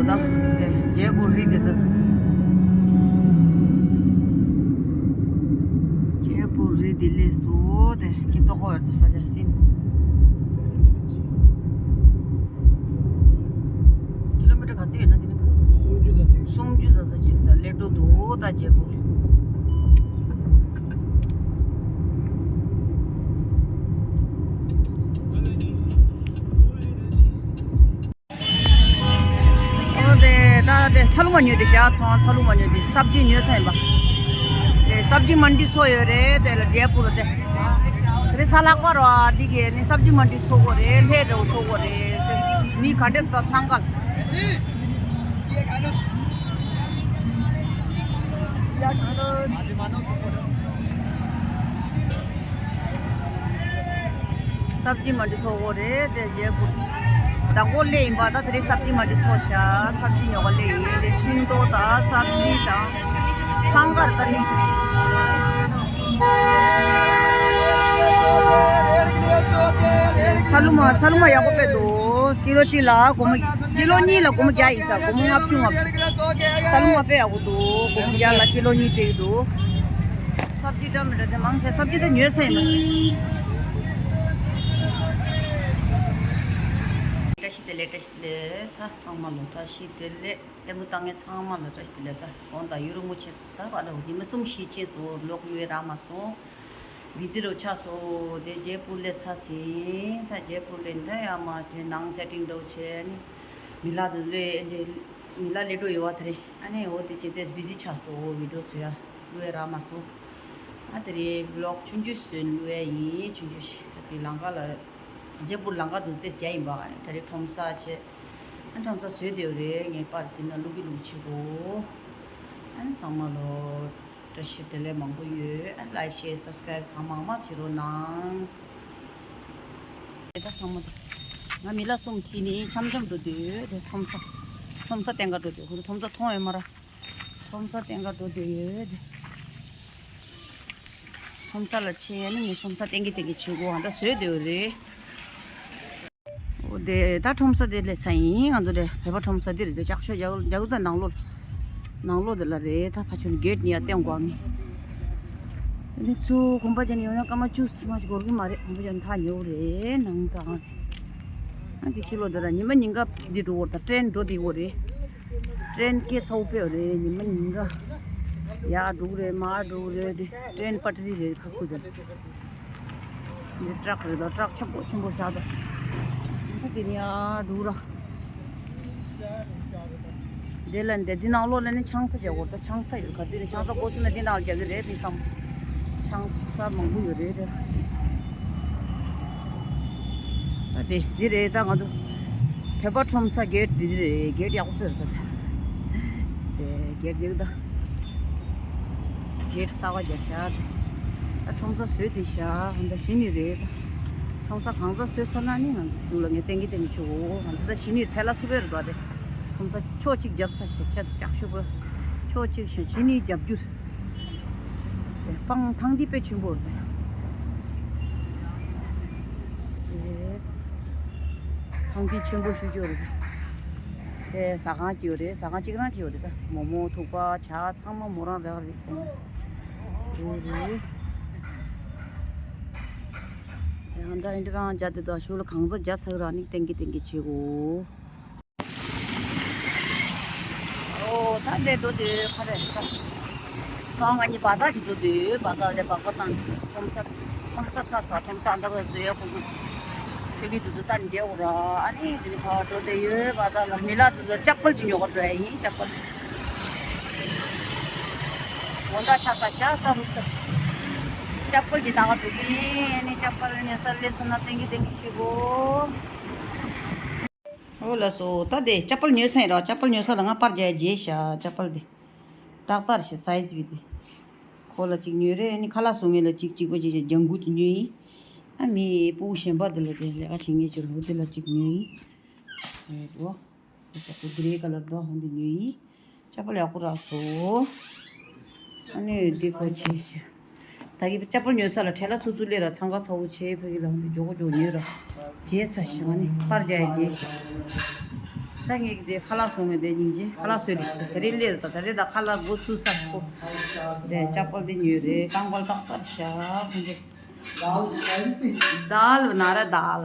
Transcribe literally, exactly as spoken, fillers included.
ད་དེ་ཇེ་པུར་རི་དེ་ད། ཇེ་པུར་རི་དེ་ལས་སུ་དེ་ཀི་ཏོ་ཧོ་ཡར་ད་ས་ཆ་སིན། ཀི་ལོ་མི་ཊར་ག་ཚོད་ཡོད་ན་དེ་ནི། སུམ་ཅུ་ཙམ་ཞིག་སུམ་ཅུ་ཙམ་ཞིག་ས་ལེ་ཏོ་དུ་ད་ཇེ་པུར། ཨོ་དེ་ད་དེ་ཚ་ལུ་མ་ཉོས་དེ་ཤ་ཚང་ཚ་ལུ་མ་ཉོས་དེ་སབ་ཇི་ཉོས་ཚ་ཡིན་པ། དེ་སབ་ཇི་མན་ཌི་ཚོ་ཡོད་རེད་དེ་ལ་ཇེ་པུར་དེ། དེ་ས་ལྷག་པ་རོ་འདི་གི་ནི་སབ་ཇི་མན་ཌི་ཚོ་གོ་རེད། ལྷས་འདྲ་བོ་ཚོ་གོ་རེད། མི་ག་འདྲས་ད་ཚང་ག། སབ་ཇི་མན་ཌི་ཚོ་གོ་རེད་དེ་ཇེ་པུར། བདག་པོ་ལས་ཡིན་པ་ད་དེ་རིང་སབ་ཇི་མན་ཌི་ཚོ་ཤ་སབ་ཇི་ཉོ་ག་ལས་ཡིན་དེ་ཤིང་ཏོག་དང་སབ་ཇི་དང་ཚང་གར་ད་མི། ཚ་ལུ་མ་ཚ་ལུ་མ་ཡག་པོ་དཔེ་འདུག་ཀི་ལོ་གཅིག་ལ་སྒོར་མོ་ཀི་ལོ་གཉིས་ལ་སྒོར་མོ་བརྒྱ་ཡིན་ས་སྒོར་མོ་ལྔ་བཅུ་ལྔ་བཅུ། ཚ་ལུ་མ་དཔེ་ཡག་པོ་འདུག་སྒོར་མོ་བརྒྱ་ལ་ཀི་ལོ་གཉིས་སྤྲད་ཀྱི་འདུག་སབ་ཇི་འདྲ་མི་འདྲ་དེ་མང་ཆེ་སབ་ཇི་དེ་ཉོས་ས་ཡིན་པ། བཀྲ་ཤིས་བདེ་ལེགས། བཀྲ་ཤིས་བདེ་ལེགས། ད་ཚང་མ་ལོ་བཀྲ་ཤིས་བདེ་ལེགས། ལྟད་མོ་ལྟ་མཁན་ཚང་མ་ལ་བཀྲ་ཤིས་བདེ་ལེགས། ད་དགོང་དག་ཡུ་རོ་མོ་ཆེ་སོང་། ད་བར་དུ་ཉི་མ་གསུམ་བཞི་ཕྱིན་སོང་། ལོག་ཡུལ་རག་མ་སོང་། བི་ཛི་རུ་ཆགས་སོང་། དེ་རྗེས་པུ་ལས་ཚ་ཟིན། ད་རྗེས་པུ་ལས་འདི་ཡང་མ་དེ་ནང་སེ་ཊིང་འགྲོ་བྱས་ནི་མི་ལ་དུ་ལས་འདི་མི་ལ་ལས་འགྲོ་ཡོད་བ་དེ་རེད། ཨ་ནི་འོ་དེ་བྱས་ཏེ་བི་ཛི་ཆགས་སོང་། བི་ཌི་ཡོ་བཟོ་ཡ་བླུག་ཡ་རག་མ་སོང་། ཨ་དེ་རེད། བི་ལོག་ཆུང་ཆུང་བཟོས་བླུག་ཡ་ཡིན། ཆུང་ཆུང་ཞིག་ཨ་ཙི་ལམ་ཁ་ལ་རྗེས་པུ་ལམ་ཁ་དུ་དེ་བྱས་ཡིན་པ། ཨ་ནི་དེ་རེད་ཁྲོམ་ས་བྱས། ཨ་ཁྲོམ་ས་བཟོས་བསྡད་ཡོད་རེད། ངས་པར་འདི་ན་བླུག་གི་བླུག་བྱེད་དགོས། ཨ་ནི་ཚང་མ་ལོ་བཀྲ་ཤིས་བདེ་ལེགས་མང་པོ་ཡོད། ཨ་ལའིག་ཤེར་སབ་སི་ཀ་རབ་གང་མང་མང་བྱེད་རོགས་གནང་། དེ་ད་ཚང་མ་དེ་ང་མི་ལ་གསུམ་ཁྲིད་ནས་འཆམ་འཆམ་འགྲོ་འདོད་ཡོད། དེ་ཁྲོམ་ས་ཁྲོམ་ས་བསྟན་ག་འགྲོ་འདོད། ཁོ་ཚོ་ཁྲོམ་ས་མཐོང་ཡོད་མ་ར། ཁྲོམ་ས་བསྟན་ག་འགྲོ་འདོད་ཡོད། དེ་ཁྲོམ་ས་ལ་ཆས་ནི་ངས་ཁྲོམ་ས་བསྟན་གི་བསྟན་གི་བྱེད་དགོས། ཨ་ད་བཟོས་འདོད་རེད། འོ་དེ་ད་ཁྲོམ་ས་དེ་ལས་ས་ཡིན། ང་ཚོ་དེ་བོད་པ་ཁྲོམ་ས་དེ་རེད། དེ་ལྕགས་ཤོག་རྒྱག་རྒྱག་ད་ནང་ལོགས་ནང་ལོགས་དེ་ལ་རེད། ད་ཕ་ཆུང་གེ་ཊི་ནས་ཡར་བསྟན་དགོས་ངེས། དེ་ཚུར་གོམ་པ་བརྒྱབ་ནས་ཡོང་ན་སྐར་མ་བཅུ་ཙམ་ཞིག་འགོར་གི་མ་རེད། གོམ་པ་བརྒྱབ་ནས་ཐག་ཉེ་བོ་རེད་ནང་དང་། ཨ་འདི་ཕྱི་ལོགས་དེ་ལ་ཉི་མ་ཉིན་ག་འདི་འགྲོ་བར་ད་ཊེན་འགྲོ་དེ་བོ་རེད། ཊེན་སྐད་ཚ་བོ་དཔེ་བོ་རེད། ཉི་མ་ཉིན་ག་ཡར་འགྲོ་གི་རེད། མར་འགྲོ་གི་རེད། དེ་ཊེན་པ་ཊི་རི་རེད། ཁ་ཁུ་དེ་འདི་ཊྲག་རེད་ད། ཊྲག་ཆེན་པོ་ཆེན་པོ་ཤག་ད། ཁ་དེ་ནས་ཡར་འགྲོ་ར། དེ་ལ་འདི་འདི་ནང་ལོགས་ལ་ནི་ཆང་ས་བྱ་དགོས་ད། ཆང་ས་ཡོད་ག་དུས་ནི་ཆང་ས་སྒོ་ཚུགས་ན་འདི་ནང་ལ་རྒྱག་གི་རེད་པི་སམ། ཆང་ས་མང་པོ་ཡོད་རེད་དེ། ད་དེ་འདི་རེད་ད། ང་ཚོ་བོད་པ་ཁྲོམ་ས་གེ་ཊི་འདི་འདི་རེད། གེ་ཊི་ཡག་པོ་ཕེབས་ད། དེ་གེ་ཊི་ཡོད་ད། གེ་ཊི་གསར་པ་རྒྱག་ཤག་དེ། ད་ཁྲོམ་ས་བཟོས་བསྡད་ཤག་ད་གཞི་ནས་རེད་ད། ཁྲོམ་ས་གང་ས་བཟོས་ཚར་ན་ནི་ང་ཚོ་གཞུང་ལ་ངས་བསྟན་གི་བསྟན་གི་ཆུ་འོ། ང་ཚོ་ད་གཞི་ནས་ཐལ་ལ་ཚུགས་པའི་རེད་པ་དེ། ཁྲོམ་ས་ཕྱོགས་གཅིག་རྒྱབ་ས་ཞེ་ཆ་ལྕགས་ཤོག་པ་ཕྱོགས་གཅིག་ཞེ་གཞི་ནས་རྒྱབ་རྒྱུ་རེད། དེ་སྤང་ཐང་འདི་དཔེ་ཆེན་པོ་རེད། དེ་ཐང་འདི་ཆེན་པོ་ཞེ་ཅིག་རེད། དེ་ཟ་ཁང་ཅིག་ཡོད་རེད། ཟ་ཁང་གཅིག་རང་ཅིག་ཡོད་རེད་ད། མོག་མོག་ཐུག་པ་ཇ་ཚང་མ་མོ་རང་རག་རེད་སོང་། ཡོད་རེད། ཡང་ད་འདི་རང་ཇ་དེ་དག་ཞོར་ལ་གང་ཟག་ཇ་ཟ་གི་རག་ནི་བསྟན་གི་བསྟན་གི་བྱེད་དགོས། ཨོ་ད་འདི་འགྲོ་དུས་ག་རེ་ད། ཚང་ང་གཉིས་བ་ཛར་གྱི་འགྲོ་དུས་བ་ཛར་ལས་སྦག་སྦག་བཏང་། ཁྲོམ་ས་ཁྲོམ་ས་ཚ་ས་ཁྲོམ་ས་འདྲ་བའི་བཟོས་ཡག་ཁོ་ཚོ་ཕེབས་པའི་དུས་ཚོད་ད་འདྲ་བོ་ར། ཨ་ནི་དེ་ནི་ཕར་འགྲོ་དེ་ཡོད་བ་ཛར་ལ་མི་ལ་དུས་ཚོད་ཅག་པལ་གྱི་ཉོ་ག་འགྲོ་ཡ་ཡིན། ཅག་པལ་དགོང་དག་ཆ་ས་ཤ་ས་རུབ་ས་ཤ་ཅག་པལ་གྱི་ད་ག་འགྲོ་གི་ཡིན། ཨ་ནི་ཅག་པལ་ཉོ་ས་སླེབས་སོང་ན་བསྟན་གི་བསྟན་གི་བྱེད་དགོས། ཨོ་ལགས་སོ། ད་དེ་ཅག་པལ་ཉོས་ས་ཡིན་ར། ཅག་པལ་ཉོས་ས་ལ་ང་པར་རྒྱག་ཡ་བརྗེད་ཤག་ཅག་པལ་དེ་ཏག་ཏག་རེད་ཤག་སའི་ཛི་བི་དེ། ཁོ་ལ་གཅིག་ཉོས་རེད། ཨ་ནི་ཁ་ལག་བཟོ་མཁན་ལ་གཅིག་གཅིག་པ་གཅིག་བྱས་ལྗང་གུ་དེ་ཉོས་ཡིན། ཨ་མི་སྤུ་གུ་གཞན་པ་དེ་ལ་དེ་ལས་ཀ་བྱེད་མཁན་ཅིག་རེད། འོ་དེ་ལ་གཅིག་ཉོས་ཡིན། རེད་འོ། ཅག་པོ་གྷི་རེ་ཀ་ལར་དོ་ཧོན་དེ་ཉོས་ཡིན། ཅག་པོ་ཡག་པོ་རག་སོང་། ཨ་ནི་འདི་ཁོ་ཆེ་ཤི། ད་གི་ཅག་པོ་ཉོས་ས་ལ་ཁྲལ་ལ་ཚུ་ཚུ་ལས་ར་ཚང་ཁ་ཚ་བོ་ཆེ་ཕ་གི་ལ་ཧོན་དེ་མགྱོགས་པོ་མགྱོགས་ཉོས་ར། རྗེས་ས་ཤི་ང་ནི་པར་རྒྱག་ཡ་རྗེས་ཤི། ད་ངས་དེ་ཁ་ལག་བཟོ་ངས་དེ་སྙིང་རྗེ་ཁ་ལག་བཟོས་དེ་ཞིག་ད་རེས་ལས་ད་ད་རེས་ད་ཁ་ལག་འགོ་ཚུགས་ས་སྐོ། དེ་ཅ་པལ་དེ་ཉོས་རེད། རྐང་པ་ཏག་ཏག་བཞག་ཁོང་ཚོ། दाल बना रहा दाल।